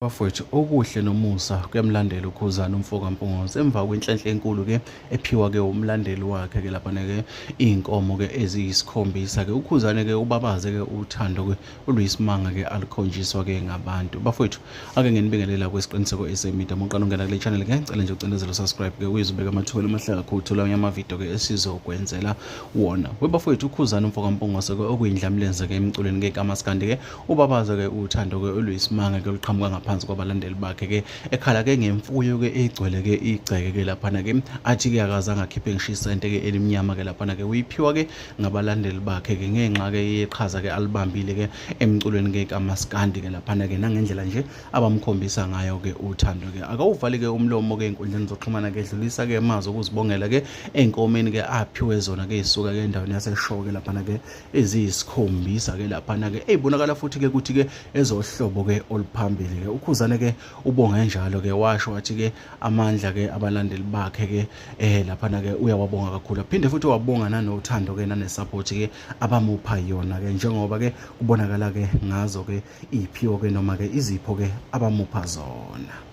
Bafowethu okuhle nomusa kuyamlandela uKhuzani umfoko kaMpungose emva kwenhlanhla enkulu ke ephiwa ke umlandeli wakhe ke lapha ke izinkomo ke eziyisikhombisa ke uKhuzani ke ubabaze ke uthando ke oluyisimanga ke alikhonjiswa ke ngabantu. Bafowethu ake nginibingelela kwesiqiniseko esemedia muqala ungena kule channel ke ngicela nje ucindezela subscribe ke uyizobeka amathubela amahle kakhulu thola ama video ke esizokwenzela wona. Webafowethu uKhuzani umfoko kaMpungose ke okuyindlamlenze ke emculweni ke kamaskandi ke ubabaze ke uthando ke oluyisimanga ke oluqhamuka ngaphansi kwabalandeli bakhe ke ekhala ke ngemfuyo ke egcwele ke igceke ke lapha ke athi ke akazange akhiphe ngisho isente ke elimnyama ke lapha ke uyiphiwa ke ngabalandeli bakhe ke ngenxa ke yeqhaza ke alibambile ke emculweni ke kamaskandi ke lapha ke nangendlela nje abamkhombisa ngayo ke uthando ke akawuvali ke umlomo ke enkundleni zokuxhumana ke edlulisa ke amazwi okuzibongela ke einkomeni ke aphiwe zona ke isuka ke endaweni yaseShiwe ke lapha ke eziyisikhombisa ke lapha ke ezibonakala futhi ke ukuthi ke ezohlobo ke oluphambili ke uKhuzani ke ubonga njalo ke washo wathi ke amandla ke abalandeli bakhe ke lapha ke uyawabonga kakhulu aphinde futhi wabonga nanothando ke nanesupport ke abamupha yona ke njengoba ke kubonakala ke ngazo ke iphiwo ke noma ke izipho ke abamupha zona.